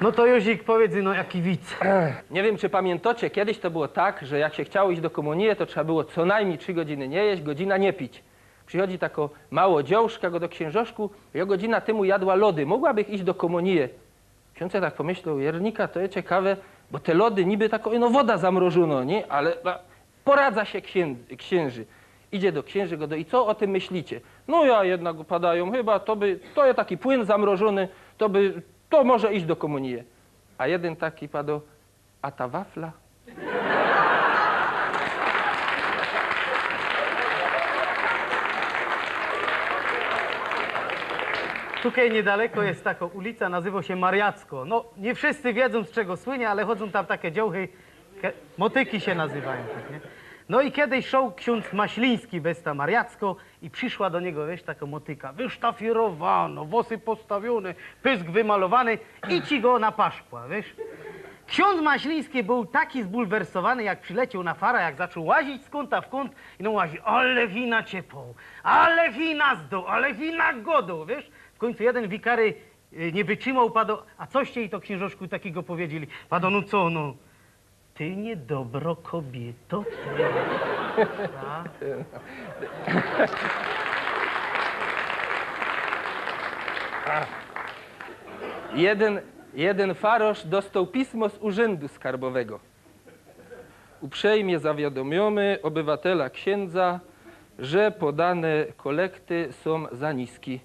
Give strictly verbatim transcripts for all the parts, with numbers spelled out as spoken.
No to Józik, powiedz no jaki wic. Nie wiym, czy pamiyntocie, kejś to było tak, że jak sie chciało iś do kōmunije, to trzeba było co nojmnij trzi godziny niy jeś, godzina niy pić. Przichodzi tako mało dziołszka, godo: „Ksiynżoszku, jo godzina tymu jadła lody, mogłabych iś do kōmunije?” Ksiōndz se tak pōmyśloł: „Jernika, to je ciekawe, bo te lody niby tako, no, woda zamrożōno, niy? Ale, no, poradza sie ksiyn-, ksiynży”. Idzie do ksiynży, godo: „I co ô tym myślicie?” „No ja jednak”, padajōm, „chyba to by, to je taki płyn zamrożōny, to by, to może iś do kōmunije”. A jedyn taki pado: „A ta wafla?” Tukej niydaleko je tako ulica, nazywo sie Mariacko. No, niy wszyjscy wiedzōm, z czego słynie, ale chodzōm tam take dziołchy, ke-, motyki sie nazywajōm, tak, niy? No i kejś szoł ksiōndz Maśliński bez ta Mariacko i prziszła do niego, wiysz, tako motyka. Wysztafirowano, włosy postawiōne, pysk wymalowany i ci go na paszkła, wiysz? Ksiōndz Maśliński bōł taki zbulwersowany, jak przilecioł na fara, jak zaczōn łazić z kōnta w kōnt i no łazi: „Ale wina ciepło, ale wina zdo, ale wina godo”, wiysz? W kōńcu jedyn wikary, y, niy wytrzimoł, pado: „A coście ji to, ksiynżoszku, takigo powiedzieli?” Pado: „No co, no? Ty niydobro kobiyto, ty”. A? Jedyn, jedyn farosz dostoł pismo z urzyndu skarbowego. „Uprzejmie zawiadōmiymy ôbywatela ksiynża, że podane kolekty sōm za niski”.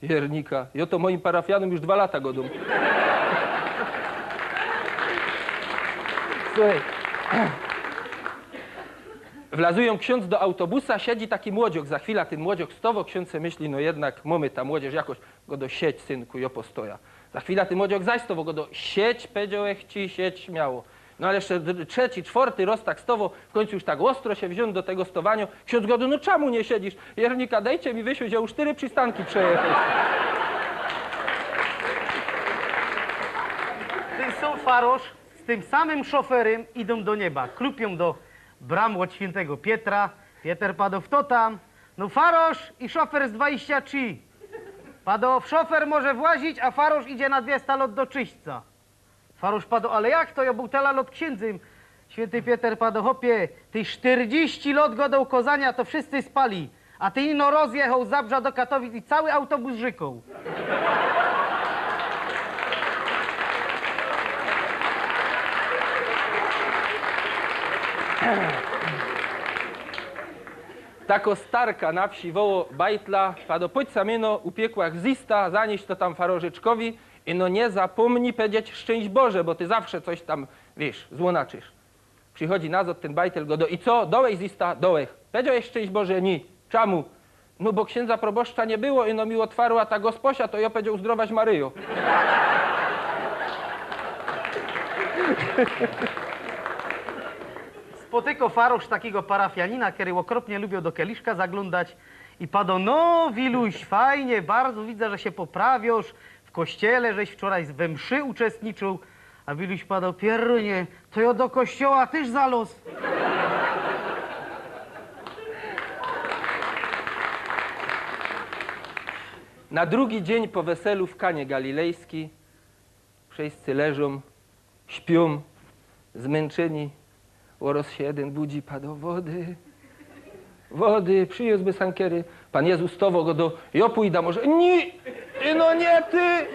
Jernika, jo to mojim parafianōm już dwa lata godōm. Suchej. Wlazujōm ksiōndz do autobusa, siedzi taki młodziok. Za chwila tyn młodziok stowo, ksiōndz se myśli: „No jednak, mōmy ta młodzież jakoś”, godo: „Siedź, synku, jo postoja”. Za chwila tyn młodziok zaś stowo, godo: „Siedź, powiedziołech ci, siedź śmiało”. No ale jeszcze d-, trzeci, czworty roz tak stowo, w kōńcu już tak ôstro sie wziōn do tego stowaniŏ. Ksiōndz godo: „No czamu niy siedzisz?” „Jernika, dejcie mi wysiōdź, jo już sztyry przistanki przejechał”. Tyn sōm farosz z tym samym szoferym idōm do nieba. Klupiōm do bram ôd świyntego Pietra. Pieter pado: „Fto tam?” „No farosz i szofer z dwadziścia trzi”. Pado: „Szofer może włazić, a farosz idzie na dwiesta lot do Czyśca”. Farosz pado: „Ale jak to? Jo bōł tela lot ksiyndzym”. Świynty Pieter pado: „Chopie, tyś sztyrdziści lot godoł kŏzania, to wszyscy spali, a ty ino roz jechoł z Zabrza do Katowic i cały autobus rzykoł”. Tako starka na wsi woło bajtla, pado: „Pōdź sam ino u piekła gzysta, zanieś to tam farożyczkowi”. I no niy zapōmnij pedzieć „Szczynść Boże”, bo ty zawsze coś tam, wiysz, złonaczysz. Przichodzi nazŏd tyn bajtel, godo: „I co, dołeś zysta?” „Dołech”. „Pedziałeś „Szczynść Boże”? „Niy”. „Czamu?” „No bo ksiynża proboszcza niy było, i no mi ôtwarła ta gosposia, to jo pedział: Zdrowaś Maryjo”. Spotyko farosz takigo parafianina, kery ôkropnie lubioł do keliszka zaglōndać, i pado: „No, Wiluś, fajnie bardzo, widza, że sie poprawiŏsz. W kościele żeś wczoraj we mszy uczestniczōł”. A Wiluś pado: „Pierōnie, to jo do kościoła tyż zalŏz”. Na drugi dziyń po weselu w Kanie Galilejskij. Wszyjscy leżōm, śpiōm, zmynczyni. Ôroz sie jedyn budzi, pado: „Wody, wody, prziniōs by sankery”. Pōn Jezus stowo, godo: „Jo pōjda”. „Może”. „Niy, ino niy ty”.